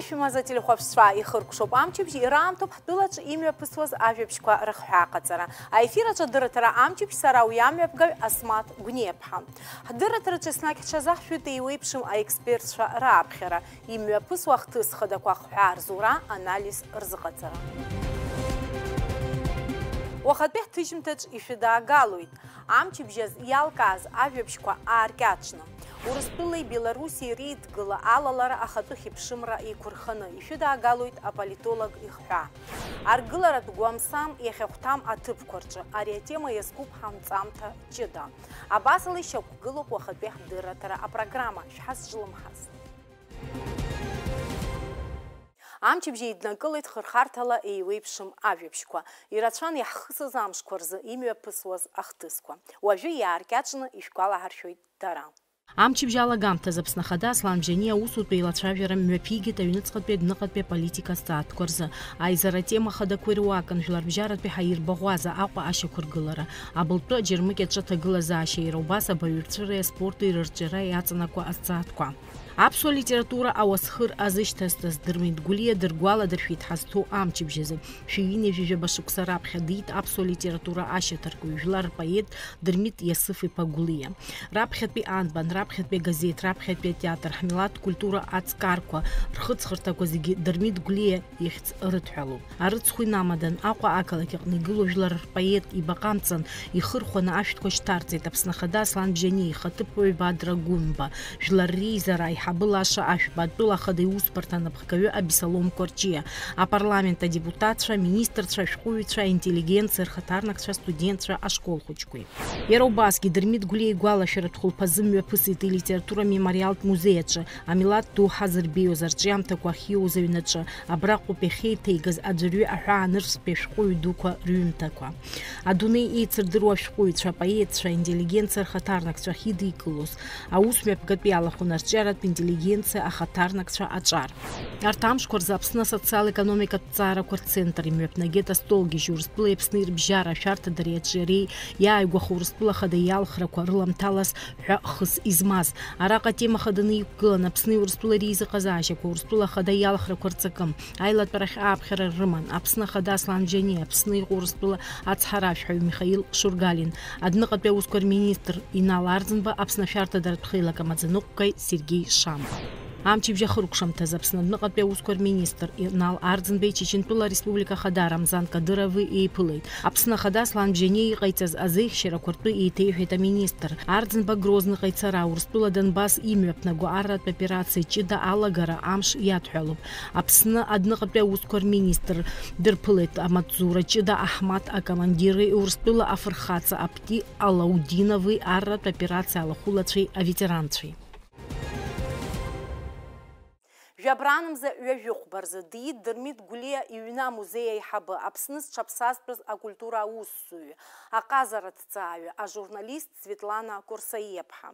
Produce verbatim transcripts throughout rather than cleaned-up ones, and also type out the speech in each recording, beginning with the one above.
Шәымаза телехәаԥшцәа ихыркәшоуп амчыбжь, ираамҭоуп ҳтәылаҿы имҩаԥысуаз ажәабжьқәа рыхҳәааҟаҵара. Аефир аҿы адырраҭара амчыбжь, сара уи амҩаԥгаҩ Асмаҭ Гәниаԥҳа. Ҳдырраҭараҿы еснагь ҳҽазаҳшәоит еиуеиԥшым аекспертцәа рааԥхьара, имҩаԥысуа ахҭыс хадақәа ахҳәаа рзура, анализ рзыҟаҵара. Уахатәи ҳҭыжьымҭаҿ ишәыдаагалоит амчыбжьаз иалкааз ажәабжьқәа ааркьаҿны. Урыстәылеи Белоруссиеи реидгыла алалара ахатәы хьыԥшымра еиқәырханы ишәыдаагалоит аполитолог ихҳәаа. Аргыларатә гәамсам иахьахәҭам аҭыԥқәа рҿы ари атема иазкуп ҳанҵамҭа ҷыда. Абасала ишьақәгылоуп уахатәи ҳдырраҭара апрограмма, шәҳазҿлымҳаз. Амчыбжь еиднакылеит хырхарҭала еиуеиԥшым ажәабжьқәа. Ирацәан иаҳхысыз амшқәа рзы имҩаԥысуаз ахҭысқәа. Уажәы иааркьаҿны ишәгәалаҳаршәоит дара. Амчыбжь алагамҭазы Аԥсны Ахада Аслан Бжьаниа аусутә еилацәажәара мҩаԥигеит аҩныҵҟатәи адәныҟатәи аполитика азҵаатәқәа рзы. Аизара атема хадақәа ируакын жәларбжьаратәи ҳаирбаӷәаза Аҟәа ашьақәыргылара, абылтәы аџьармыкьаҿы аҭагылазаашьа, иара убас абаҩрҵәыреи аспорти рырҿиара иаҵанакуа азҵаатәқәа. Аԥсуа литература ауасхыр азышьҭазҵаз Дырмит Гәлиа дыргәаладыршәеит ҳазҭоу амчыбжь азы. Шәи ҩынҩажәи жәаба шықәса раԥхьа диит аԥсуа литература ашьаҭаркҩы, жәлар рпоет Дырмит Иасыф-иԥа Гәлиа. Раԥхьатәи анбан, раԥхьатәи агазеҭ, раԥхьатәи атеатр, ҳмилаҭтә культура аҵкарқәа рхыҵхырҭақәа зегьы Дырмит Гәлиа ихьӡ рыдҳәалоуп. Арыцхә инамадан, Аҟәа ақалақь аҟны игылоу жәлар рпоет ибаҟа амҵан ихырхәаны ашәҭқәа шьҭарҵеит Аԥсны Ахада Аслан Бжьаниа ихаҭыԥуаҩ Бадра Гәынба, Жәлар реизара аиҳабы Лаша Ашәба, атәыла ахада иусбарҭа анапхгаҩы Абисалом Кәарҷиа, апарламент адепутатцәа, аминистрцәа, ашәҟәыҩҩцәа, аинтеллигенциа рхаҭарнакцәа, астудентцәа, ашкол хәыҷқәеи. Иара убасгьы Дырмит Гәлиа игәалашәаратә хәылԥазы мҩаԥысит илитература мемориалтә музеи аҿы, амилаҭ ду ҳазырбеиоз арҿиамҭақәа ахьиоуз аҩнаҿы, абраҟоуп иахьеиҭеигаз аӡәырҩы аҳәаанырцәтәи ашәҟәыҩҩы дуқәа рҩымҭақәа. Адунеи еицырдыруа ашәҟәыҩҩцәа, апоетцәа, аинтеллигенциа рхаҭарнакцәа ахьидикылоз, аус мҩаԥгатәи иалахәын арҿиаратә интеллигенциа ахаҭарнакцәа аҿар. Арҭ амшқәа рзы Аԥсны асоциал-економикатә ҭҵаарақәа рцентр имҩаԥнагеит астолгьежь Урыстәылеи Аԥсни рыбжьара ашәарҭадареи аҿиареи иааигәахо Урыстәыла Ахада иалхрақәа рыламҭалаз ҳәа хыс измаз. Араҟа атема хаданы иқәгылан Аԥсни Урыстәылеи реизыҟазаашьақәа, Урыстәыла Ахада иалхрақәа рҵакы. Аилатәарахь ааԥхьара рыман Аԥсны Ахада Аслан Бжьаниа, Аԥсны иҟоу Урыстәыла ацҳаражәҳәаҩ Михаил Шургалин, адәныҟатәи аусқәа рминистр Инал Арӡынба, Аԥсны ашәарҭадаратә хеилак амаӡаныҟәгаҩ Сергеи Шамба. Амчыбжь ахыркәшамҭаз Аԥсны адәныҟатәи аусқәа рминистр Инал Арӡынбеи Чечентәыла Ареспублика Ахада Рамзан Кадырови еиԥылеит. Аԥсны Ахада Аслан Бжьаниа иҟаиҵаз азеиӷьшьарақәа ртәы еиҭеиҳәеит аминистр. Арӡынба Грозныҟа ицара, Урыстәыла Донбасс имҩаԥнаго арратә операциа ҷыда алагара амш иадҳәалоуп. Аԥсны адәныҟатәи аусқәа рминистр дырԥылеит амаҵзура ҷыда Аҳмаҭ акомандири Урыстәыла афырхаҵа Апти Алаудинови арратә операциа алахәылацәеи аветеранцәеи. Жәабранмза ҩажәихәба рзы диит Дырмит Гәлиа иҩны амузеи аиҳабы, Аԥсны зҽаԥсазтәыз акультура аусзуҩы, аҟазара ҭҵааҩы, ажурналист Светлана Курсаиаԥҳа.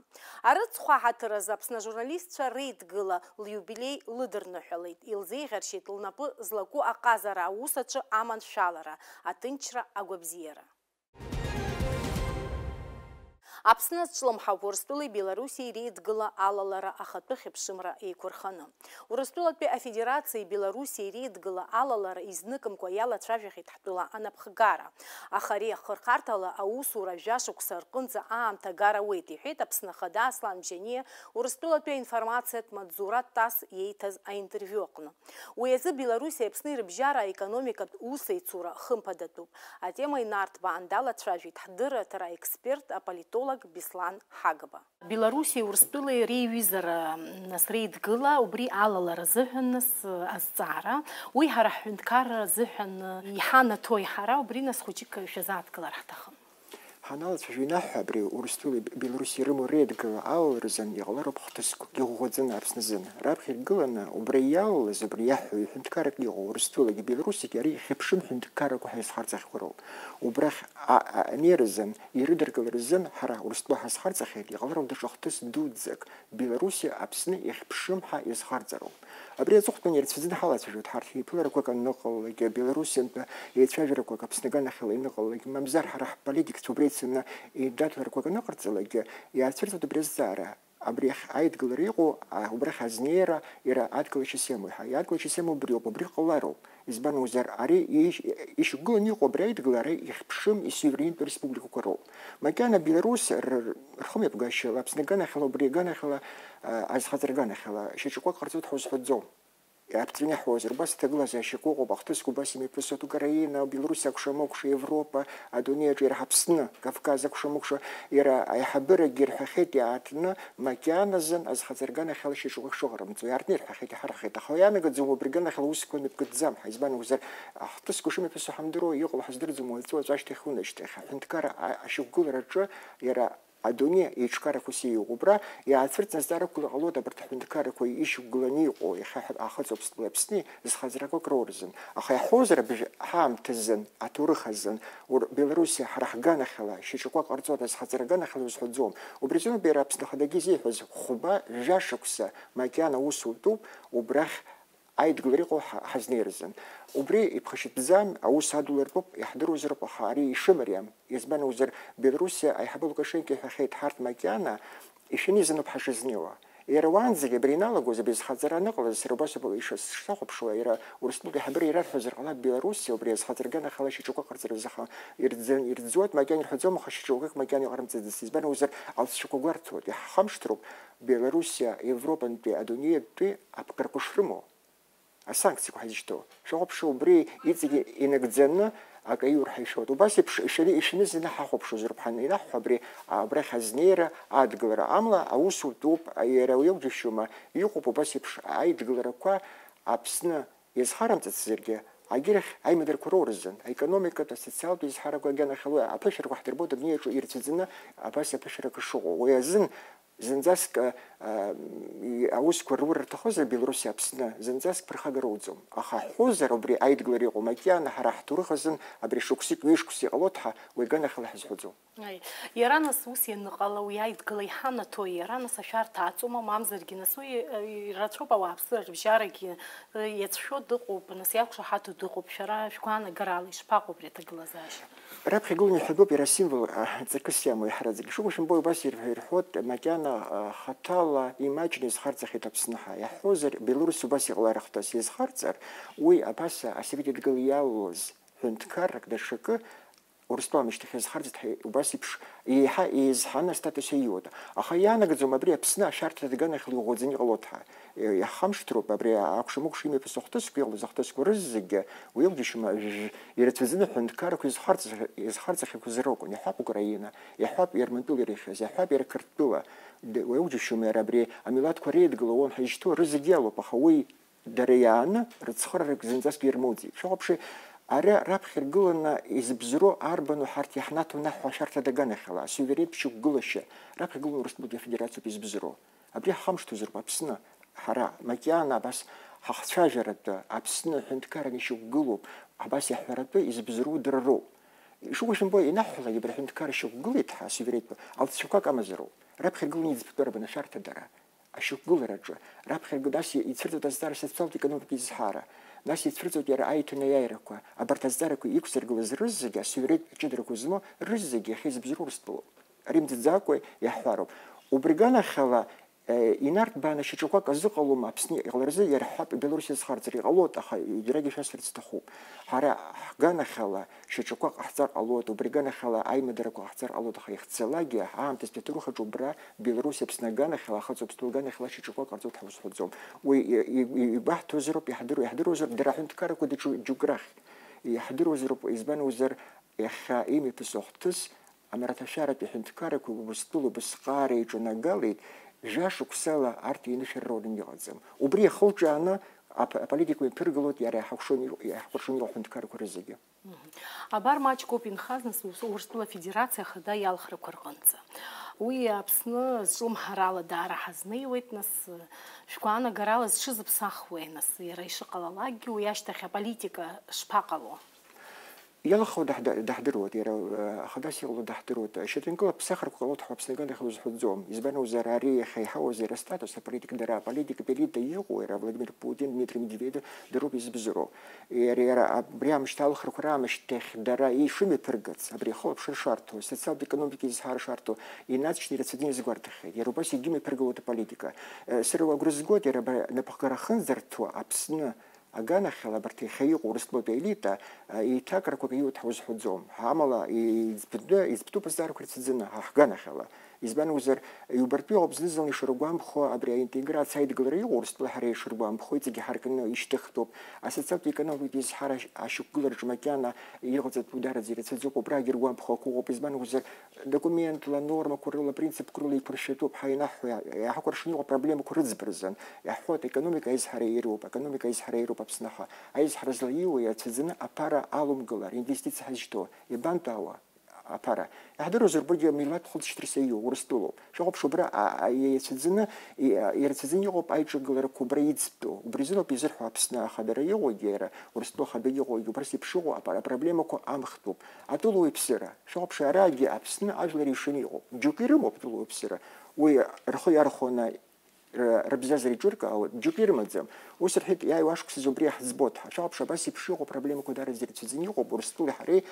Арыцхә аҳаҭыр азы Аԥсны ажурналистцәа реидгыла лиубилеи лыдырныҳәалеит, илзеиӷьаршьеит лнапы злаку аҟазара аус аҿы аманшәалара, аҭынчра, агәабзиара. Аԥсны азҿлымҳақәа Урыстәылеи Белоруссиеи реидгыла алалара ахатәы хьыԥшымра еиқәырханы. Урыстәылатәи Афедерациеи Белоруссиеи реидгыла алалара изныкымкәа иалацәажәахьеит ҳтәыла анапхгара. Аха ари ахырхарҭала аусура жәашықәса рҟынӡа аамҭа агар ауеит, иҳәеит Аԥсны Ахада Аслан Бжьаниа Урыстәылатәи аинформациатә маҵзура ТАСС иеиҭаз аинтервиу аҟны. Уи азы Белоруссиеи Аԥсни рыбжьара аекономикатә усеицура хымԥадатәуп. Атема инарҭбаан далацәажәеит ҳдырраҭара аексперт, аполитолог Беслан Ҳагба. Белоруссиеи Урыстәылеи реиҩызара, нас, реидгыла, убри алалара азыҳәан, нас, азҵаара, уи ҳара ҳҳәынҭқарра азыҳәан иҳанаҭои ҳара, убри, нас, хәыҷык шәазааҭгылар ҳҭахын. Ҳаналацәажәо инаҳҳәа, абри Урыстәылеи Белоруссиеи рымоу реидгыла алаларазын иҟалароуп хҭысқәак иӷәӷәаӡаны Аԥсны азын. Раԥхьа иргыланы убра иалалаз, убри иаҳҳәо ҩ-ҳәынҭқаррак иҟоу Урыстәылагьы Белоруссиагьы ара ихьыԥшым ҳәынҭқаррақәа ҳаизхарҵахьоу роуп. Убрахь а-, а-, анеиразын, ирыдыркыларазын ҳара Урыстәыла ҳазхарҵахьеит, иҟалароуп даҽа хҭыс дуӡӡак, Белоруссиа Аԥсны ихьыԥшым ҳәа иазхарҵароуп. Абри аҵыхәтәан ирацәаӡаны ҳалацәажәоит ҳарҭ еиԥыларақәак аныҟалалак, Белоруссиантәи еицәажәарақәак Аԥсныган ахьала иныҟалалак, мамзар ҳара ҳполитикцәа убра ицаны еидаҭларақәак аныҟарҵалак, иаацәырҵуеит убри азҵаара. Абри аидгылара иҟоу, убрахь азнеира иара адгылашьас иамоу, иаҳа адгылашьас иамоу убриоуп, убри ҟалароуп. Избан акәзар, ари ишьақәгыланы иҟоу абри аидгылара ихьԥшым исуверенитәу республикақәа роуп. Макьана Беларусь рхымҩаԥгашьала, Аԥсны аганахьала, убри аганахьала, азхаҵара аганахьала шьаҿақәак ҟарҵоит ҳәа узҳәаӡом. Аԥҵәаны иаҳуазар, убас аҭагылазаашьақәа ыҟоуп, ахҭысқәа убас имҩаԥысуеит Украина, Белоруссиа акәша-мыкәша, Европа, адунеи аҿы иара Аԥсны, Кавказ акәша-мыкәша, иара аиҳабырагьы ирҳәахьеит, иаартны, макьаназын азхаҵара аганахьала шьаҿақәак шыҟарымҵо, иаартны ирҳәахьеит, иҳарҳәахьеит, аха уи анагаӡом убри аганахьала аусқәа мҩаԥгатәӡам ҳәа, избан акәзар, ахҭысқәа шымҩаԥысуа ҳамдыруа, иҟало ҳаздырӡом, уаҵәы, уаҵәы ашьҭахь, унашьҭахь, аҳәынҭқарра ашьақәгылараҿы иара Адунеи еиҿкаарақәа сеиуоуп. Убра иаацәырҵны азҵаара ақәгыла ҟалоит абарҭ аҳәынҭқаррақәа ишьақәгыланы иҟоу, иахьа ҳа-, аахыҵ Аԥсны, Аԥсни зхаҵарақәак роурзын. Аха иаҳҳәозар, абжь ҳаамҭазын, аҭоурых азын, ур-, Белоруссиа ҳара ҳганахьала шьаҿақәак ҟарҵоит, азхаҵара аганахьала узҳәаӡом. Убри азыноуп иара Аԥсны Ахадагьы изиҳәаз, хәба, жәа шықәса макьана аус утәуп, убрахь аидгылара иҟоу ҳа-, ҳазнеирзын. Убри иԥхашьатәӡам, аус адулартәуп, иаҳдыруазароуп, аха ари ишымариам. Избан акәзар, Белоруссиа аиҳабы Лукашенко иҳәахьеит, ҳарҭ макьана ишәаны изануп ҳашызнеиуа. Иара уаанӡагьы абри ианалагоз, абри зхаҵара аныҟалаз, сара убас ауп иша-, сшахәаԥшуа, иара Урыстәылатәи аиҳабыра ирарҳәозар ҟалап, Белоруссиа убри азхаҵара аганахьала шьаҿақәак ҟарҵарызаха ирӡ-, ирӡуеит, макьана ирҳәаӡом, аха шьаҿақәак макьана иҟарымҵаӡацт. Избан акәзар, алҵшәақәа гәарҭоит, иаҳхамышҭроуп, Белоруссиа Европантәи адунеи атәы аԥҟарақәа шрымоу. Асанкциақәа ҳазышьҭоу. Шәахәаԥшуа, убри иҵегьы инагӡаны акы аиур ҳәа ишәоит. Убас еиԥш ишәаны, ишәаны зны ҳахәаԥшуазароуп ҳан-, ианаҳҳәо абри, абрахь азнеира, адгылара. Амла аус утәуп, иара уеиуџьашьома, иҟоуп убас еиԥш аидгыларақәа Аԥсны иазхарамҵацызаргьы, агьырахь аимадарақәа роурызын, аекономикатә, асоциалтә еизҳарақәа агьанахьала аԥышәарақәа ҳдырбоит адунеи аҿы ирцәаӡаны абас аԥышәарақәа шыҟоу. Уи азын Зынӡаск, а, а, и-, аусқәа рура рҭахызар Белоруссиа Аԥсны, зынӡаск ԥырхага роуӡом. Аха ҳҳәозар, убри аидгылара иҟоу макьана ҳара ҳҭоурых азын абри шықәсык, ҩышықәса иҟалоит ҳәа уи аганахьала ҳазҳәаӡом. Аи, иара нас ус ианыҟала, уи аидгыла иҳанаҭои, иара нас ашәарҭа аҵоума, мамзаргьы нас уи, э, ирацәоуп ауааԥсыра рыбжьарагьы, э, иацәшәо дыҟоуп, нас иақәшаҳаҭу дыҟоуп, шәара шәгәаанагарала ишԥаҟоу абри аҭагылазаашьа? Раԥхьа игыланы иҳәатәуп иара асимвол, а, ҵакыс иамоу иаҳараӡак. Ишыгәышьамбо убас ирҳәо, ирҳәоит, макьана, а, хаҭала имаҷны изхарҵахьеит Аԥсны ҳәа. Иаҳҳәозар, Белоруссиа убас иҟалар ахҭыс иазхарҵар, уи абас асовет идгыла иалалаз ҳәынҭқаррак даҽакы Урыстәыла ашьҭахь иазхарҵеит ҳәа убас еиԥш еиҳа еизҳаны астатус иаиуеит. Аха иаанагаӡом абри Аԥсны ашәарҭа аганахьала иӷәӷәаӡаны иҟалоит ҳәа. Иаҳхамышҭроуп, абри акәша-мыкәша имҩаԥысуа ахҭысқәа, иҟалаз ахҭысқәа рызегьы, уеиуџьашьома, жә-, ирацәаӡаны аҳәынҭқаррақәа изхарҵ-, изхарҵахьақәаз ракәын. Иаҳҳәап, Украина, иаҳҳәап, Ермантәыла ирыхьыз, иаҳҳәап, иара Қырҭтәыла. Д-, уеиуџьашьома, иара абри амилаҭқәа реидгыла уан ҳәа изышьҭоу рызегьы иалоуп, аха уи дара иааны рыцхыраарак зынӡаск ирмоуӡеит. Шәахәаԥши, ара раԥхьа иргыланы изыбзоуроу арбану ҳарҭ иаҳнаҭо наҳҳәо ашәарҭа аганахьала, асуверенитә шьақәгылашьа, раԥхьа игылоу Урыстәылатәи Афедерациоуп изыбзоуроу. Абри ҳхамышҭуазароуп Аԥсны, ҳара макьана абас ҳахцәажәаратәы Аԥсны аҳәынҭқарра ишьақәгылоуп, абас иаҳҳәаратәы изыбзоуроу дара роуп. Ишыгәышәымбо, ианаҳҳәалак абри аҳәынҭқарра шьақәгылеит ҳәа, асуверенитә алҵшәақәак амазароуп. Раԥхьа игыланы изыԥҵәарбан ашәарҭадара, ашьақәгылараҿы, раԥхьа игыланы ас ицәырҵуеит азҵаара социалтә-економикатә изҳара, нас ицәырҵуеит иара аиҭанеиааирақәа, абарҭ азҵаарақәа иқәзыргылаз рызегьы асуверенитә ҷыдарақәа змоу рызегьы иахьа изыбзоуроу Урыстәылоуп. Ари мӡаӡакәа иаҳҳәароуп. Убри аганахьала, Инарҭбааны шьаҿақәак азыҟалом Аԥсны иҟаларазы, иара ҳҳәап, Белоруссиа зхарҵар иҟалоит, аха егьырагьы шәасҳәарц сҭахуп. Ҳара ҳганахьала шьаҿақәак ҟаҳҵар ҟалоит, убри аганахьала аимадарақәа ҟаҳҵар ҟалоит, аха иахьцалакгьы аамҭазтәи аҭоурых аҿы убра Белоруссиа Аԥсны аганахьала, ахаҵа Уаԥстәыла аганахьала шьаҿақәак ҟарҵоит ҳәа узҳәаӡом. Уи и-, и-, и-, игәаҳҭозароуп, иаҳдыруа, иаҳдыруазароуп, дара аҳәынҭқаррақәа даҽа џьоук рахь. Иаҳдыруазароуп, избан акәзар, иахьа имҩаԥысуа ахҭыс Амраҭашәаратәи аҳәынҭқаррақәа Урыстәыла убысҟаара еиҿанагалеит, жәа шықәсала арҭ инышәарроуран иҟаӡам. Убри иахылҿиааны ап-, аполитика мҩаԥыргалоит иара иаҳкәыршаны иҟ-, иаҳкәыршаны иҟоу аҳәынҭқаррақәа рызегьы. Мгм. Абар маҷк ауп инхаз, нас, ус, Урыстәыла Афедерациа Ахада иалхрақәа рҟынӡа. Уи Аԥсны зҿлымҳарала даара ҳазнеиуеит, нас, шәгәаанагарала зҽызыԥсахуеи, нас, иара ишыҟалалакгьы, уи ашьҭахь аполитика шԥаҟало? Иалахо даҳда-, даҳдыруеит, иара, э, ахадас иҟало даҳдыруеит. Шьаҭанкыла ԥсахрақәа ҟалоит ҳәа Аԥсны аганахь узҳәаӡом. Избан акәзар, ари иахьа иҳауаз иара статус, аполитик дара, аполитик элита иҟоу иара Владимир Путин, Дмитрий Медведев дароуп избзоуроу. Иара, иара абри амышьҭалхрақәа раамышьҭахь дара ишымҩаԥыргац, абри ахылаԥшра шарҭо, асоциалтә економика изҳара шарҭо, инаҵшьны ирацәаӡаны изгәарҭахьеит. Иара убас егьимҩаԥыргалоит аполитика. Э, сара агәра згоит, иара абра напхгара ахынӡарҭоу Аԥсны аганахьала абарҭ иахьа иҟоу Урыстәылатәи аелита, а, еиҭакрақәак аиуеит ҳәа узҳәаӡом. Амала, и-, иӡбатәы, иӡбатәуп азҵаарақәа ирцәыӡаны, ҳа-, ҳганахьала. Избан акәзар, иубартәы иҟоуп зны-зынла ишыргәамԥхо абри аинтеграциа аидгылара иҟоу Урыстәыла ҳара ишыргәамԥхо, иҵегьы ҳаркны ишьҭыхтәуп. Асоциалтә економикатә изҳара ашь-, ашьақәгылараҿы макьана иҟаҵатәу дараӡа ирацәаӡоуп, убрагьы иргәамԥхо акы ыҟоуп. Избан акәзар, документла, нормақәа рыла, принципқәа рыла еиқәыршәатәуп ҳәа ианаҳҳәо, иа-, иаҳакәыршаны иҟоу апроблемақәа рыӡбаразын. Иаҳҳәоит, аекономика аизҳара иароуп, аекономика аизҳара иароуп Аԥсны ҳәа. Аизҳара злаиуа иацәыӡаны аԥара алумгылар, инвестициа ҳазшьҭоу, иабантәаауа аԥара? Иаҳдыруазар, убригьы милаҭ хылҵшьҭрас иаиуа Урыстәылоуп. Шәыхәаԥш, убра, а, а, иацәыӡаны, и-, а, ирацәаӡаны иҟоуп аиҿагыларақәа убра иӡбтәу. Убри азыноуп изырҳәо Аԥсны ахадара иҟоугьы, иара Урыстәыла ахада иҟоугьы, убас еиԥш иҟоу апа-, апроблемақәа амхтәуп. Атәылауаҩԥсыра, шәыхәаԥш, арагьы Аԥсны ажәлар ишаны иҟоуп. Џьоук ирымоуп атәылауаҩԥсыра. Уи рхы иархәаны р-, рыбзазара иҿыркаауеит, џьоук ирымаӡам. Ус рҳәеит, иааиуа ашықәсазы убри иаҳӡбоит ҳәа. Шәыхәаԥш, абас еиԥш иҟоу проблемақәа дараӡа ирцәыӡны иҟоуп, Урыстәылеи ҳареи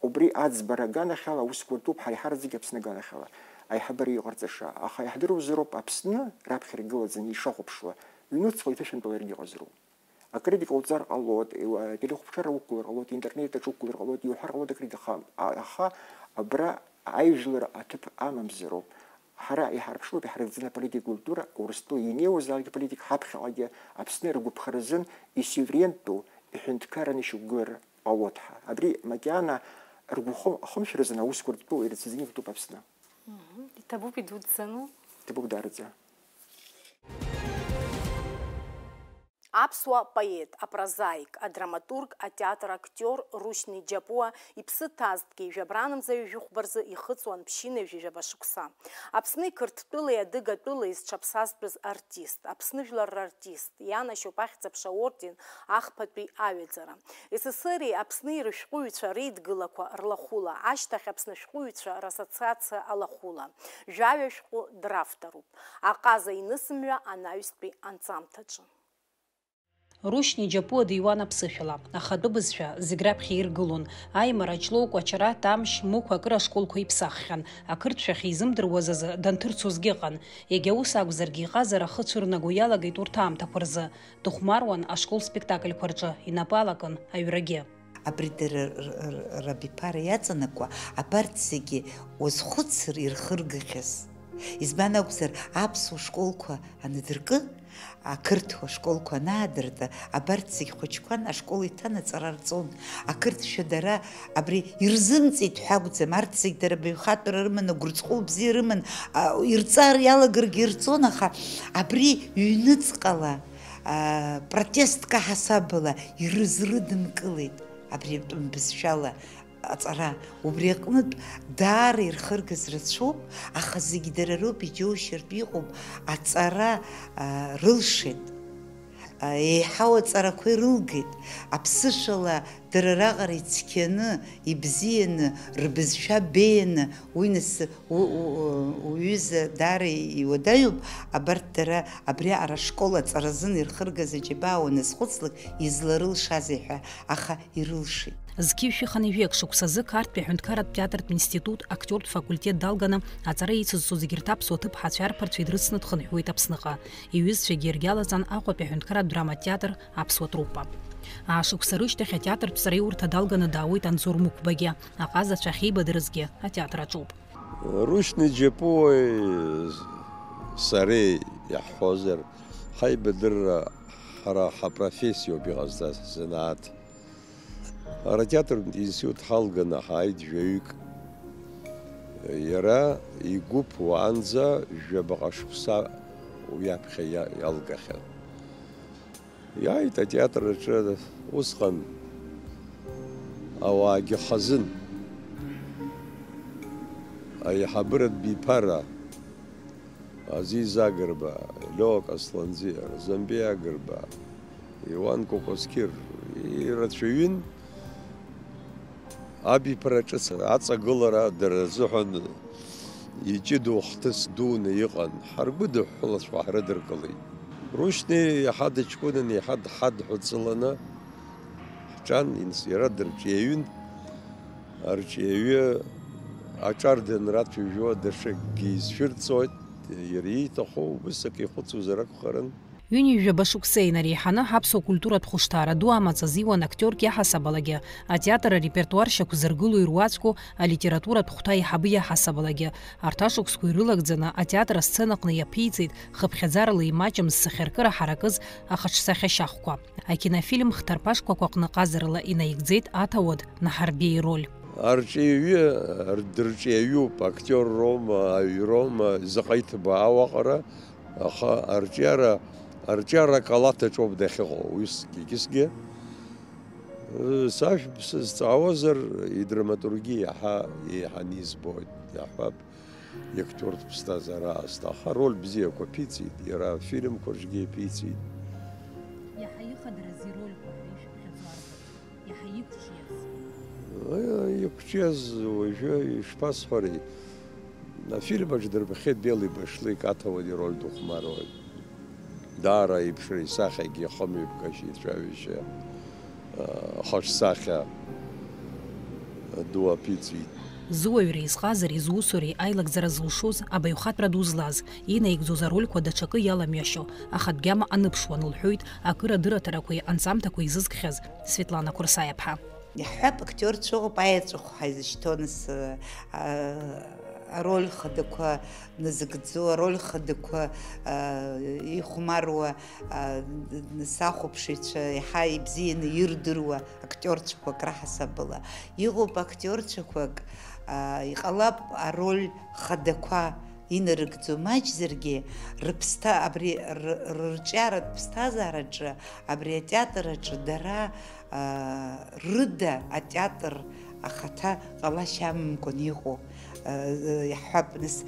убри аӡбара аганахьала аусқәа ртәуп, ҳара иҳараӡәгьы Аԥсны аганахьала аиҳабыра иҟарҵаша. Аха иаҳдыруазароуп Аԥсны раԥхьа иргылаӡаны ишахәаԥшуа, ҩнуҵҟа иҭышәынтәаларгьы иҟазароуп. Акритика уҵар ҟалоит, иуа-, телехәаԥшра уқәгылар ҟалоит, интернет аҿы уқәгылар ҟалоит, иуҳәар ҟалоит акритика, аха, аха абра аижәлара аҭыԥ амамзароуп. Ҳара иҳарԥшуп, иҳарыгӡаны аполитикатә культура, Урыстәыла инеиуазаалак аполитик ҳаԥхьаҟагьы Аԥсны ргәаԥхаразын исуверентәу иҳәынҭқарраны ишьақәгылар ҟалоит ҳәа. Абри макьана ргәы хы-, хымшәаразын аусқәа ртәы ирыцәаӡаны иҟатәуп Аԥсны. Мгм. Иҭабуп идуӡӡаны. Иҭабуп даараӡа. Аԥсуа поет, апрозаик, адраматург, атеатр актиор Рушьни Џьапуа иԥсы ҭазҭгьы жәабранамза ҩажәи хәба рзы ихыҵуан ԥшьынҩажәи жәаба шықәса. Аԥсни Қырҭтәылеи адыгатәылеи зҽаԥсазтәыз артист, Аԥсны жәлар рартист, ианашьоуп Ахьӡ-аԥша орден ахԥатәи аҩаӡара. С С С Р-и Аԥсни рышәҟәыҩҩцәа реидгылақәа рлахәыла, ашьҭахь Аԥсны ашәҟәыҩҩцәа рассоциациа алахәыла, жәаҩа шәҟәы дравторуп. Аҟаза инысымҩа анаҩстәи анҵамҭаҿы. Рушьни Џьапуа диуан аԥсышәала, ахатәы бызшәа зегь раԥхьа иргылон. Аимара, Ҷлоу, Кәачара, Тамшь, Мықә акыр ашколқәа иԥсаххьан. Ақырҭшәа ахьизымдыруаз азы данҭырцозгьы ыҟан. Егьа ус акәзаргьы, иҟазара ахы цәырнаго иалагеит урҭ аамҭақәа рзы. Дыхәмаруан ашкол спектакльқәа рҿы, инапы алакын аҩрагьы. Абри дара р-, р-, рабиԥара иаҵанакуа, абарҭ зегьы уазхәыцыр ирхыргахьаз. Избан акәзар, аԥсуа школқәа анадыркы, ақырҭуа школқәа анаадыртәа, абарҭ зегь хәыҷқәан ашкол иҭан, аҵара рҵон. Ақырҭшәа дара абри ирзымҵеит ҳәа акәӡам, арҭ зегь дара баҩхатәра рыман, агәырҵҟәыл бзиа рыман, а, ирҵар иалагаргьы ирҵон, аха абри ҩныҵҟала, а, протестк аҳасабала ирызрыдымкылеит абри атәым бызшәала аҵара. Убри аҟнытә даара ирхыргаз рацәоуп, аха зегь дара роуп, иџьоушьартә иҟоуп, аҵара, а, рылшеит. А, еиҳау аҵарақәа ирылгеит. Аԥсышәала дара раҟара ицқьаны, ибзианы, рбызшәа беианы, уи нас у-, у-, уҩыза даара иуадаҩуп, абарҭ дара абриаҟара ашкол аҵаразын ирхыргаз аџьабаа уаназхәыцлак, изларылшазеи ҳәа, аха ирылшеит. Зқьи жәшәи хынҩажәи акы шықәсазы Қарҭтәи аҳәынҭқарратә театртә институт актиортә факультет далганы, аҵара ицызҵоз егьырҭ аԥсуа ҭыԥҳацәеи арԥарцәеи дрыцны дхынҳәуеит Аԥсныҟа. Иҩызцәагьы иаргьалаҵан Аҟәатәи аҳәынҭқарратә драматә театр аԥсуа труппа. Аашықәса рышьҭахь атеатртә ҵараиурҭа далганы даауеит Анзор Мықәбагьы, аҟазацәа ахьеибадырызгьы атеатр аҿоуп. Рушьни Џьапуеи сареи иаҳҳәозар, ҳаибадырра ҳара ҳапрофессиоуп иҟазҵаз, ҳзанааҭ. Ара атеатртә институт ҳалганы ҳааит жәаҩык. Иара игәыԥ уаанӡа жәабаҟа шықәса уи аԥхьа иа-, иалгахьан. Иааит атеатр аҿы усҟан ауаагьы хазын. Аиҳабыратә биԥара, Азиз Агрба, Лео Касланӡиа, Замбеи Агрба, Иуан Кәакәасқьыр ирацәаҩын. Абиԥара ҿыц аҵагылара дара рзыҳәан иҷыдоу хҭыс дуны иҟан, ҳаргәыдыҳәҳәалацәа ҳрыдыркылеит. Рушьни иаҳа дыҷкәынан, иаҳа дҳадҳәыҵыланы ҳҿан, инс-, иара дырҿиаҩын. Арҿиаҩы аҿар данраҭәыжәуа даҽакгьы изшәырҵоит, иара ииҭаху убыс акы ихәыцуазар акәхарын. Ҩынҩажәаба шықәса инареиҳаны аԥсуа культуратә хәышҭаара ду амаҵ азиуан актиорк иаҳасабалагьы, атеатр арепертуар шьақәзыргыло ируаӡәку алитературатә хәҭа аиҳабы иаҳасабалагьы. Арҭ ашықәсқәа ирылагӡаны атеатр асценаҟны иаԥиҵеит хыԥхьаӡарала имаҷым зсахьаркыра ҳаракыз ахаҿсахьа шьахәқәа. Акинофильм хҭарԥа шкәакәаҟны ҟазарала инаигӡеит аҭауад Наҳарбеи ироль. Арҿиаҩы, дырҿиаҩуп, актиор роума, аҩ роума, заҟа иҭбаау аҟара, аха арҿиара, арҿиара акалаҭаҿоуп дахьыҟоу, уи егьысгьы. Сашәа сзҵаауазар, идраматургиа иаҳа еиҳаны избоит, иаҳҳәап, иактиортә ԥсҭазаара аасҭа, аха роль бзиақәа ԥиҵит, иара афильмқәа рҿгьы иаԥиҵит. Иаҳа ихадараз ирольқәа ҳәа ишәыԥхьаӡо арбан? Иаҳа иқәҿиаз? Э, иқәҿиаз уажәы ишԥасҳәари? Афильм аҿы дырбахьеит Белый башлык, аҭауад ироль ду хәмаруеит. Даара иԥшра исахьагьы ахымҩаԥгашьа ицәажәашьа, э, ахаҿсахьа ду аԥиҵеит. Зуаҩреи зҟазареи зусуреи аилагӡара зылшоз, абаҩхатәра ду злаз, инаигӡоз арольқәа даҽакы иаламҩашьо, ахатә гьама аныԥшуан, лҳәоит акыр адырраҭарақәеи анҵамҭақәеи зызкхьаз Светлана Қәырсаиаԥҳа. Иаҳҳәап, актиорцәа ыҟоуп аеҵәахә ҳаизышьҭоу, нас, а, ароль хадақәа назыгӡо, ароль хадақәа, а, ихәмаруа, а, нас ахәаԥшыҩцәа иаҳа ибзианы ирдыруа актиорцәақәак раҳасабала. Иҟоуп актиорцәақәак, а, иҟалап ароль хадақәа инарыгӡо маҷзаргьы, рыԥсҭа-, абри р-, рырҿиаратә ԥсҭазаараҿы, абри атеатр аҿы дара, аа, рыда атеатр ахаҭа ҟалашьа амамкәан иҟоу, аа, иаҳҳәап, нас,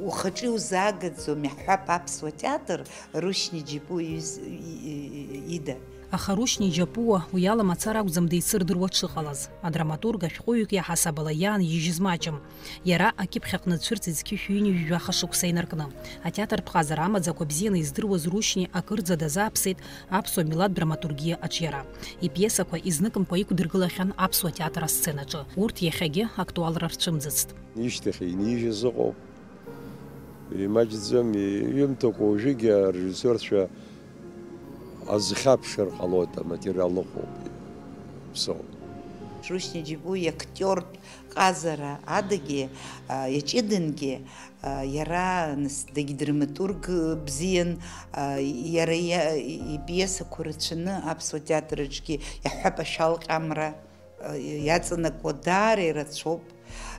ухаҿы иузаагаӡом, иаҳҳәап, аԥсуа театр Рушьни Џьапуа иҩыз-, и-, и-, ида. Аха Рушьни Џьапуа уи ала мацара акәӡам деицырдыруа дшыҟалаз. Адраматург ашәҟәыҩҩык иаҳасабала иаан ижьыз маҷым. Иара акьыԥхь аҟны дцәырҵит зқьышә ҩынҩажәи жәаха шықәса инаркны. Атеатртә ҟазара амаӡақәа бзианы издыруаз Рушьни акырӡа дазааԥсеит аԥсуа милаҭ драматургиа аҿиара. Ипиесақәа изныкымкәа иқәдыргылахьан аԥсуа театр асценаҿы. Урҭ иахьагьы актуалра рцәымӡыцт. Ишьҭахь инижьыз ыҟоуп. Имаҷӡам, иҩымҭақәа уажәыгьы арежиссерцәа азхьаԥшыр ҟалоит, аматериал ыҟоуп. Ԥсоу. Рушьни Џьапуа иактиортә ҟазара адагьы, а, иаҷыдангьы, а, иара, нас, дагьдраматург бзиан, а, иара иа-, ипиесақәа рацәаны аԥсуа театр аҿгьы иаҳҳәап, ашәалҟьамра, а, иаҵанакуа даара ирацәоуп.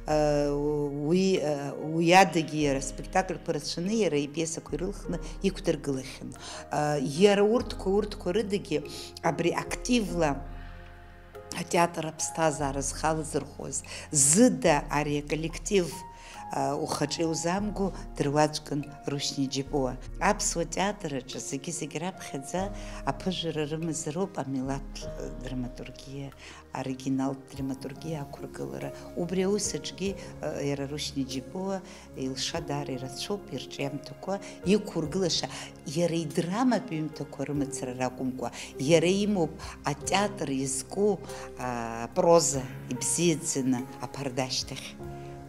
А, уи, а, уи адагьы иара аспектакльқәа рацәаны иара ипиесақәа ирылхны иқәдыргылахьан. А, иара урҭқәа, урҭқәа рыдагьы абри активла атеатр аԥсҭазаара зхы алзырхуаз, зыда ари аколлектив, а, ухаҿы иузамго дыруаӡәкын Рушьни Џьапуа. Аԥсуа театр аҿы зегьы-зегь раԥхьаӡа аԥыжәара рымазароуп амилаҭ драматургиа, оригиналтә драматургиа ақәыргылара. Убри аус аҿгьы, а, иара Рушьни Џьапуа илша даара ирацәоуп, ирҿиамҭақәа, иқәургылаша, иара идраматә ҩымҭақәа рымацара ракәымкәа, иара имоуп атеатр иазку, а, апроза ибзиаӡаны аԥарда ашьҭахь.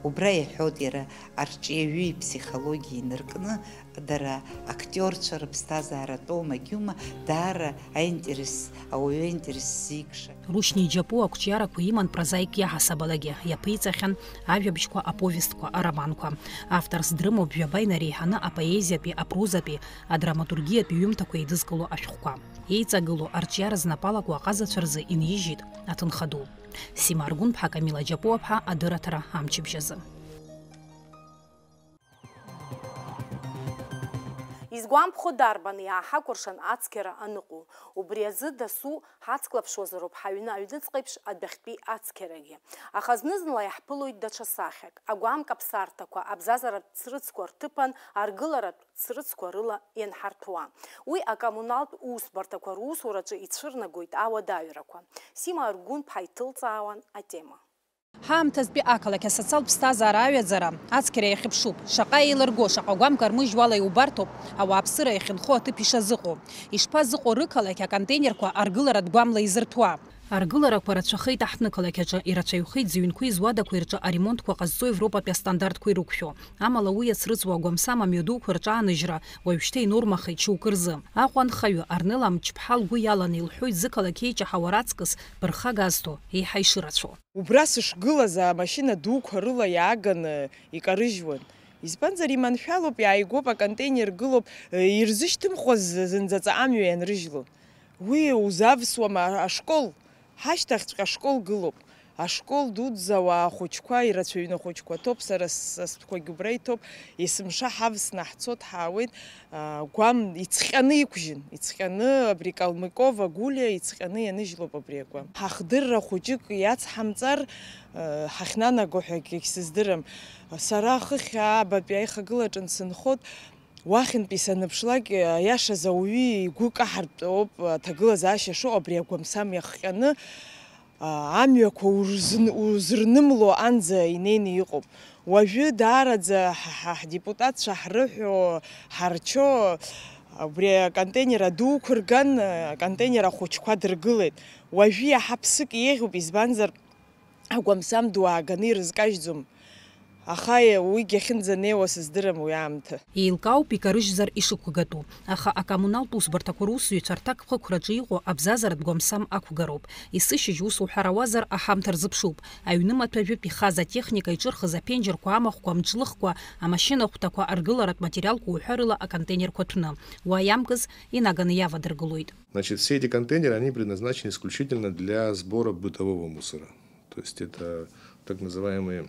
Убра иаҳәоит иара арҿиаҩы иԥсихологиа инаркны, дара актиорцәа рыԥсҭазаара атәоу магьума даара аинтерес, ауаҩы аинтерес ззикша. Рушьни Џьапуа ақәҿиарақәа иман прозаик иаҳасабалагьы, иаԥиҵахьан ажәабжьқәа, аповестқәа, ароманқәа. Авторс дрымоуп жәаба инареиҳаны апоезиатәи, апрозатәи, адраматургиатәи ҩымҭақәа еидызкыло ашәҟәқәа. Еиҵагылоу арҿиара знапалақәоу аҟазацәа рзы инижьит аҭынха ду. Сима Аргәынԥҳа, Камила Џьапуаԥҳа, адырраҭара Амчыбжь азы. Изгәамԥхо дарбан иааҳакәыршан ацқьара аныҟоу. Убри азы дасу ҳацклаԥшуазароуп ҳаҩны аҩныҵҟа еиԥш адәахьтәи ацқьарагьы. Аха зны-зынла иаҳԥылоит даҽа сахьак. Агәам каԥсарҭақәа, абзазаратә ҵрыцқәа рҭыԥан аргыларатә ҵрыцқәа рыла ианҳарҭәуа. Уи акоммуналтә усбарҭақәа русураҿы ицәырнагоит ауадаҩрақәа. Сима Аргәынԥҳа иҭылҵаауан атема. Ҳаамҭазтәи ақалақь асоциалтә ԥсҭазаара аҩаӡара ацқьара иахьыԥшуп. Шаҟа еилырго, шаҟа гәамк армыжьуала иубарҭоуп ауааԥсыра иахьынхо аҭыԥ ишазыҟоу. Ишԥазыҟоу рықалақь аконтейнерқәа аргыларатә гәамла изырҭәуа? Аргыларақәа рацәахеит аҳҭнықалақь аҿы, ирацәаҩхеит зыҩнқәеи зуадақәеи рҿы аремонтқәа ҟазҵо Европатәи астандартқәа ирықәшәо. Амала уи иацрыҵуа агәамсам амҩадуқәа рҿы аныжьра уажәшьҭа инормахеит шьоукы рзы. Аҟәа анхаҩы Арнел Амҷԥҳа лгәы иаланы илҳәоит зықалақь еиҷаҳауа раҵкыс ԥырхага азҭо еиҳа ишырацәоу. Убра сышгылаз амашьына дуқәа рыла иааганы икарыжьуан. Избанзар, иманшәалоуп, иааигәоуп, аконтейнер гылоуп, э, ирзышьҭымхуаз зынӡа ҵаҟа амҩа ианрыжьло. Уи узавсуама, а-, ашкол? Ҳашьҭахьҵәҟьа ашкол гылоуп. Ашкол дуӡӡа, ауаа хәыҷқәа, ирацәаҩны ахәыҷқәа ҭоуп, сара с-, састәқәагь убра иҭоуп, есымша ҳавсны ҳцот, ҳаауеит, а, гәам иҵҟьаны иқәжьын, иҵҟьаны абри Калмыкова Гулиа иҵҟьаны ианыжьлоуп абри агәам. Ҳахдырра хәыҷык иацҳамҵар, а, ҳахьнанаго ҳәа акгьы сыздырам. Сара хыхь аабатәи аихагылаҿы сынхот, уахьынтәи саныԥшлак, аиашаз ауаҩы игәы каҳартә ауп аҭагылазаашьа шыҟоу, абри агәамсам иахҟьаны, а, амҩақәа урзын-, узырнымло анӡа инеины иҟоуп. Уажәы даараӡа ҳа, ҳа, ҳдепутатцәа ҳрыҳәо, ҳарчо, убри аконтейнер аду ықәырган, аконтейнер ахәыҷқәа дыргылеит. Уажәы иаҳа ԥсык еиӷьуп, избанзар, агәамсам ду ааганы ирызкажьӡом. Аха уигьы ахьынӡанеиуа сыздырам уи аамҭа. Еилкаауп икарыжьзар ишықәгатәу, аха акоммуналтә усбарҭақәа русзуҩцәа рҭакԥхықәраҿы иҟоу абзазаратә гәамсам ақәгароуп. Есышьыжь ус уҳәар ауазар, аҳамҭа рзыԥшуп. Аҩнымаҭәа жәытә ихаз атехника иҿырхыз аԥенџьырқәа, амахәқәа, амҿлыхқәа, амашьынахәҭақәа аргыларатә материалқәа уҳәа рыла аконтейнерқәа ҭәны, уа иамкыз инаганы иавадыргылоит. Значит, все эти контейнеры, они предназначены исключительно для сбора бытового мусора. То есть это так называемые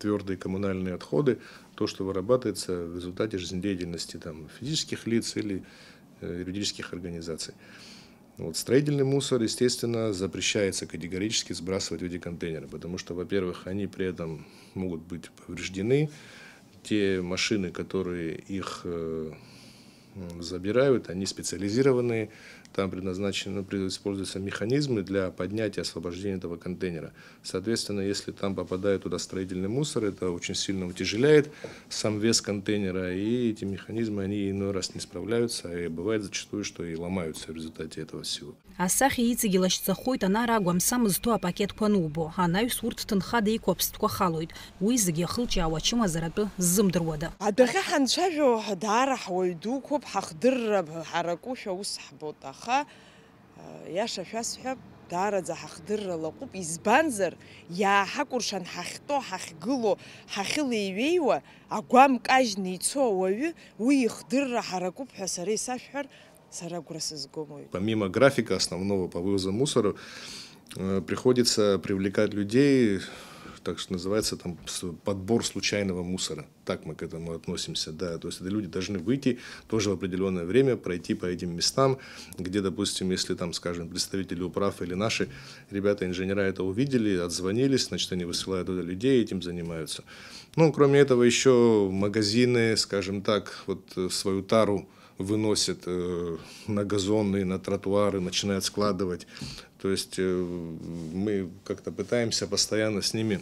твёрдые коммунальные отходы, то, что вырабатывается в результате жизнедеятельности там, физических лиц или, э, юридических организаций. Вот. Строительный мусор, естественно, запрещается категорически сбрасывать в эти контейнеры, потому что, во-первых, они при этом могут быть повреждены, те машины, которые их, э, м, забирают, они специализированные, там предназначены, при-, используются механизмы для поднятия, освобождения этого контейнера. Соответственно, если там попадает туда строительный мусор, это очень сильно утяжеляет сам вес контейнера, и эти механизмы, они иной раз не справляются, и бывает зачастую, что и ломаются в результате этого всего. Асахьа иҵегь илашьцахоит анара агәамсам зҭо апакетқәа анубо. Анаҩс урҭ ҭынхада иқәу аԥстәқәа халоит. Уи зегьы ахылҿиаауа ачымазаратәы ззымдыруада. Адәахьы ҳанцәажәо, даара ҳуаҩ дуқәоуп, ҳахдырра ҳаракушәа ус ҳбоит, аха, а, иаша шәасҳәап, даараӡа ҳахдырра лаҟәуп, избанзар, иааҳакәыршан ҳахьтәоу, ҳахьгылоу, ҳахьылеиҩеиуа, агәам кажьны ицо ауаҩы уи ихдырра ҳаракуп ҳәа сара исашәҳәар, сара агәра сызгом уаҩ. Помимо графика основного по вывозу мусора, э, приходится привлекать людей, так что называется там с-, подбор случайного мусора. Так мы к этому относимся, да. То есть это люди должны выйти тоже в определённое время, пройти по этим местам, где, допустим, если там, скажем, представители управ или наши ребята-инженера это увидели, отзвонились, значит, они высылают туда людей, этим занимаются. Ну, кроме этого, ещё магазины, скажем так, вот, э, свою тару выносят, э, на газоны, на тротуары, начинают складывать. То есть, э, мы как-то пытаемся постоянно с ними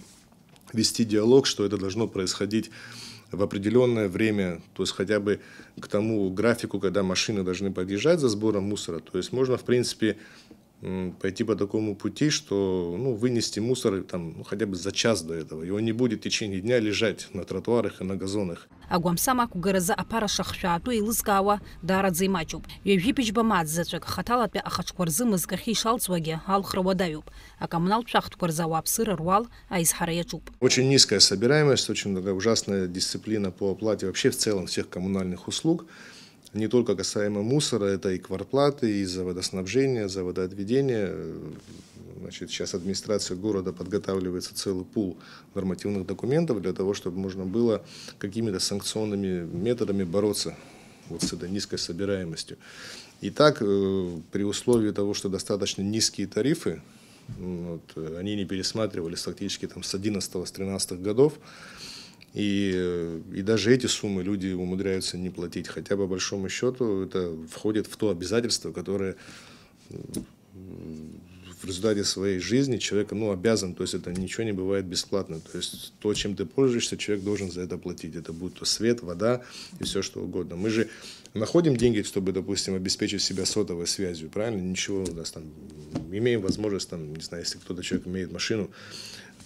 вести диалог, что это должно происходить в определённое время, то есть хотя бы к тому графику, когда машины должны подъезжать за сбором мусора. То есть можно, в принципе, м, пойти по такому пути, что, ну, вынести мусор там, ну, хотя бы за час до этого, и он не будет в течение дня лежать на тротуарах и на газонах. Агәамсам ақәгаразы аԥара шахшәаатәу еилызкаауа даараӡа имаҷуп. Ҩажәи быжьба мааҭ заҵәык хаҭалатәи ахаҿқәа рзы мызкахьы ишалҵуагьы алхра уадаҩуп. Акоммуналтә шәахтәқәа рзы ауааԥсыра руал аизҳара иаҿуп. Очень низкая собираемость, очень такая ужасная дисциплина по оплате вообще в целом всех коммунальных услуг. Не только касаемо мусора, это и квартплаты, и за водоснабжение, за водоотведение. Значит, сейчас администрация города подготавливается целый пул нормативных документов для того, чтобы можно было какими-то санкционными методами бороться вот с этой низкой собираемостью. И так, э, при условии того, что достаточно низкие тарифы, м, вот, э, они не пересматривались фактически там с одиннадцатого, с тринадцатых годов, и, э, и даже эти суммы люди умудряются не платить, хотя по большому счёту это входит в то обязательство, которое, м, в В результате своей жизни человек, ну, обязан, то есть это ничего не бывает бесплатно. То есть то, чем ты пользуешься, человек должен за это платить. Это будь то свет, вода и все что угодно. Мы же находим деньги, чтобы, допустим, обеспечить себя сотовой связью, правильно? Ничего у нас там, имеем возможность, там, не знаю, если кто-то человек имеет машину,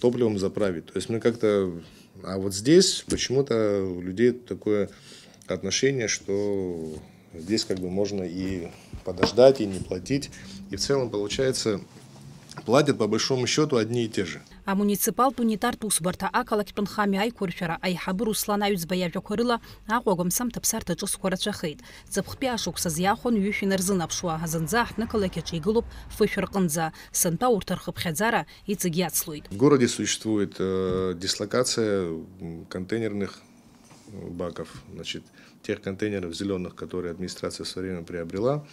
топливом заправить. То есть мы как-то... А вот здесь почему-то у людей такое отношение, что здесь как бы можно и подождать, и не платить. И в целом, получается, платят по большому счету одни и те же. Амуниципалтә унитартә усбарҭа ақалақьтә нхамҩа аиқәыршәара аиҳабы Руслан Аҩӡба иажәақәа рыла Аҟәа агәамсамҭа ԥсарҭа ҿыцқәа рацәахеит. Ҵыԥхтәи ашықәсазы иаахәан ҩышә инарзынаԥшуа, зынӡа аҳҭнықалақь аҿы игылоуп фышә рҟынӡа. Сынтәа урҭ рхыԥхьаӡара иҵегь иацлоит. В городе существует, э, дислокация, м, контейнерных, э, баков, значит, тех контейнеров зелёных, которые администрация в своё время приобрела.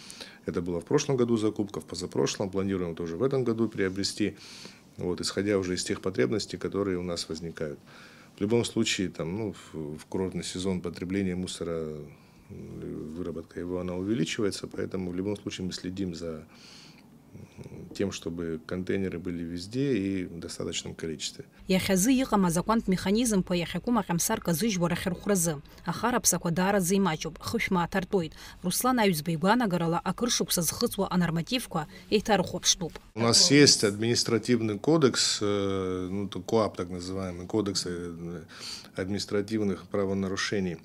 Это было в прошлом году закупка, в позапрошлом, планируем тоже в этом году приобрести, вот, исходя уже из тех потребностей, которые у нас возникают. В любом случае, там, ну, в, в курортный сезон потребление мусора, м, выработка его, она увеличивается, поэтому в любом случае мы следим за, м, тем, чтобы контейнеры были везде и в достаточном количестве. Иахьазы иҟам азакәантә механизмқәа иахьакәым аҟьамсар казыжьуа рахьырхәразы, ахараԥсақәа даараӡа имаҷуп, хышә мааҭ артуеит. Руслан Аҩӡба игәаанагарала, акыр шықәса зхыҵуа анормативқәа еиҭарыхәаԥштәуп. У нас есть административный кодекс, э, ну, то КОАП, так называемый, кодекс, э, административных правонарушений.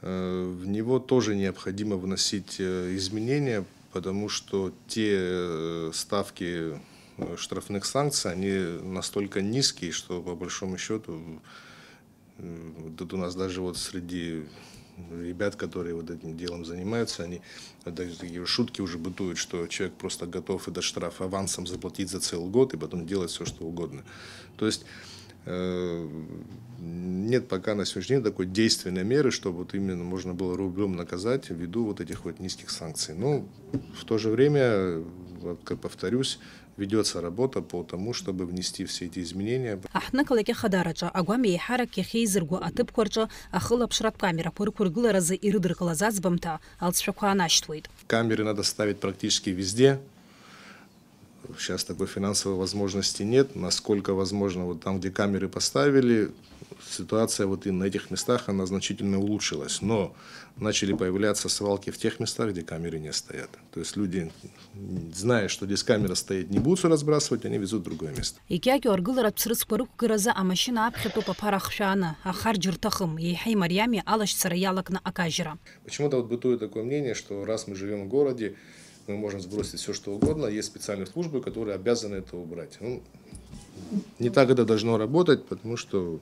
Э, в него тоже необходимо вносить, э, изменения, потому что те, э, ставки, э, штрафных санкций, они настолько низкие, что, по большому счёту, м, тут у нас даже вот среди ребят, которые вот этим делом занимаются, они даже такие шутки уже бытуют, что человек просто готов этот штраф авансом заплатить за целый год и потом делать всё, что угодно. То есть, э, нет пока на сегодняшний день такой действенной меры, чтобы вот именно можно было рублём наказать ввиду вот этих вот низких санкций. Но в то же время, вот как повторюсь, ведётся работа по тому, чтобы внести все эти изменения. Аҳҭнықалақь ахадараҿы агәам еиҳарак иахьеизырго аҭыԥқәа рҿы ахылаԥшратә камерақәа рықәыргыларазы ирыдыркылаз аӡбамҭа алҵшәақәа анашьҭуеит. Камеры надо ставить практически везде. Сейчас такой финансовой возможности нет. Насколько возможно, вот там, где камеры поставили, ситуация вот и на этих местах, она значительно улучшилась. Но начали появляться свалки в тех местах, где камеры не стоят. То есть люди, зная, что здесь камера стоит, не будут всё разбрасывать, они везут в другое место. Икьакьоу аргыларатә срыцқәа рықәгаразы амашьына аԥхьатәоуп аԥара ахшәааны, ахарџь рҭахым, еиҳа имариами алашьцара иалакны акажьра. Почему-то вот бытует такое мнение, что раз мы живём в городе, мы можем сбросить всё, что угодно, есть специальные службы, которые обязаны это убрать. Ну, не так это должно работать, потому что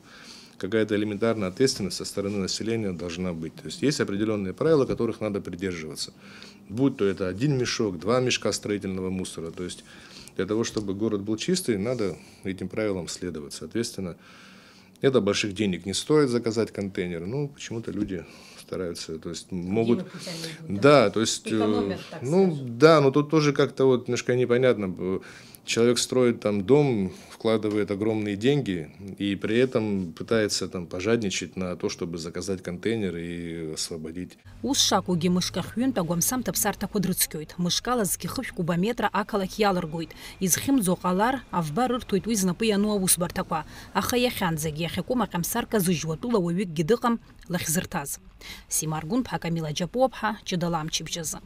какая-то элементарная ответственность со стороны населения должна быть. То есть есть определённые правила, которых надо придерживаться. Будь то это один мешок, два мешка строительного мусора. То есть для того, чтобы город был чистый, надо этим правилам следовать. Соответственно, это больших денег не стоит заказать контейнер. Ну, почему-то люди стараются, то есть могут... Другими путями идут, да? Да, то есть, э, экономят, так ну, скажем. Да, но тут тоже как-то вот немножко непонятно. Б-, человек строит там дом, вкладывает огромные деньги и при этом пытается там пожадничать на то, чтобы заказать контейнер и освободить. Ус шакәугьы, мышк ахҩынтә агәамсамҭа ԥсарҭақәа дрыцқьоит. Мышкала зқьы хышә кубометра ақалақь иалыргоит. Изхьымӡо ҟалар, авба рырҭоит уи знапы иану аусбарҭақәа. Аха иахьанӡагь иахьакәым аҟьамсар казыжьуа тәыла уаҩыкгьы дыҟам лахьзырҭаз. Сима Аргәынԥҳа, Камила Џьапуаԥҳа, Ҷыдала амчыбжьазы.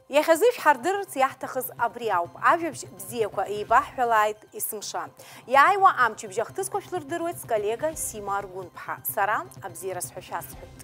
Иахьазы шәҳардырырц иаҳҭахыз абри ауп. Ажәабжь бзиақәа еибаҳҳәалааит есымша. Иааиуа амчыбжь ахҭысқәа шәлырдыруеит сколлега Сима Аргәынԥҳа. Сара абзиараз ҳәа шәасҳәоит.